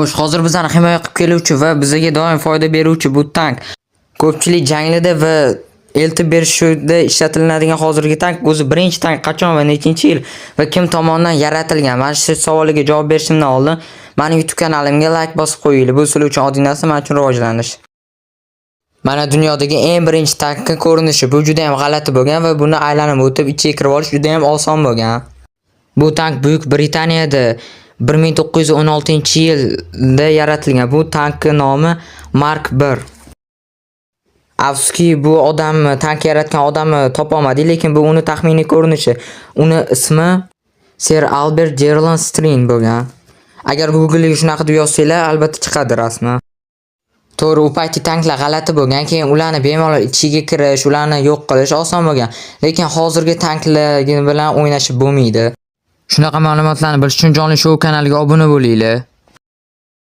Xo'sh, hozir bizani himoya qilib keluvchi va bizga doim foyda beruvchi bu tank ko'pchilik janglarda va eltib berishda ishlatilinadigan hozirgi tank o'zi birinchi tank qachon va nechinchi yil va kim tomonidan yaratilgan? Mana shu savoliga javob berishimdan oldin mani YouTube kanalimga like bosib qo'yinglar. Bu sizlar uchun oddiy narsa, men uchun rivojlanish. Mana dunyodagi eng birinchi tankning ko'rinishi. Bu juda ham g'alati bo'lgan va buni aylanib o'tib, ichiga kirib olish juda ham oson bo'lgan. Bu tank Buyuk Britaniyada 1916-yilda yaratilgan. Bu tankning nomi Mark 1. Afsuski, bu odamni, tank yaratgan odamni topolmadik, lekin bu uni taxminiy ko'rinishi. Uni ismi Sir Albert Gerland Strin bo'lgan. Agar Google'ga shunaqa deb yozsanglar, albatta chiqadi rasmi. To'g'ri, u payti tanklar g'alati bo'lgan, keyin ularni bemalol ichiga kirish, ularni yo'q qilish oson bo'lgan. Lekin hozirgi tanklar bilan o'ynashib bo'lmaydi. Shunaqa ma'lumotlarni bilish uchun Jonli Show kanaliga obuna bo'linglar.